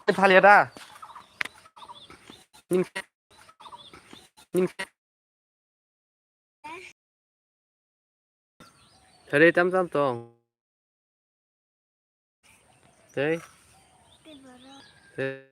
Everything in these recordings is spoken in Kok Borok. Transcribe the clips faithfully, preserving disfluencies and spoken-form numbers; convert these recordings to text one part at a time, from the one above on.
Thalia da. Ning, ning. Thalia tam tam tong. Tei. Tei.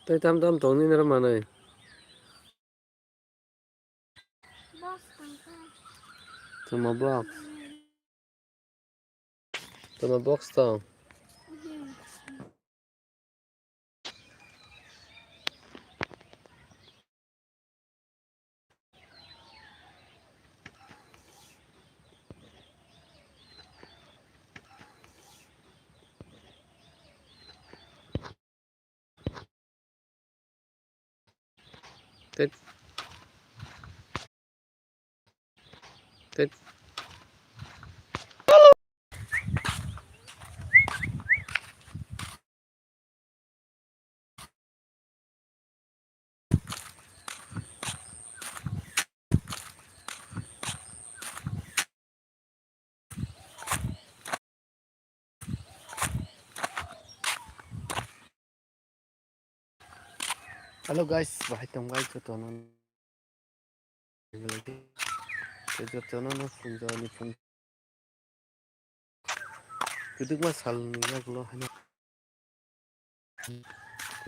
Tei tam tam tong nini oro manwi. Tuma box. Tuma box tong. Tet. Tet. Hello guys, bahai tong guys, jotono. Jotono no phunjani phun. Kwdwkma salni yagulo haino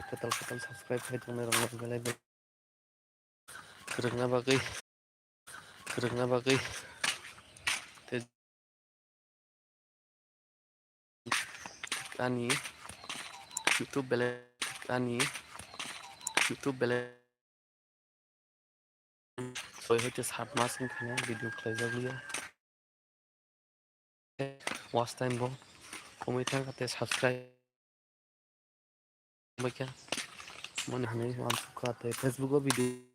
kwtal kwtal subscribe khai tongnai rok belai belai khwrwngna bagwi, khwrwngna bagwi. Tei ani YouTube belai, ani YouTube belai. Soi hoite sat mas wngkha video khlaijak liya. Watch time bo komwi thangkha tei subscribe baikha. Moni hanwi wansukha tei Facebook o video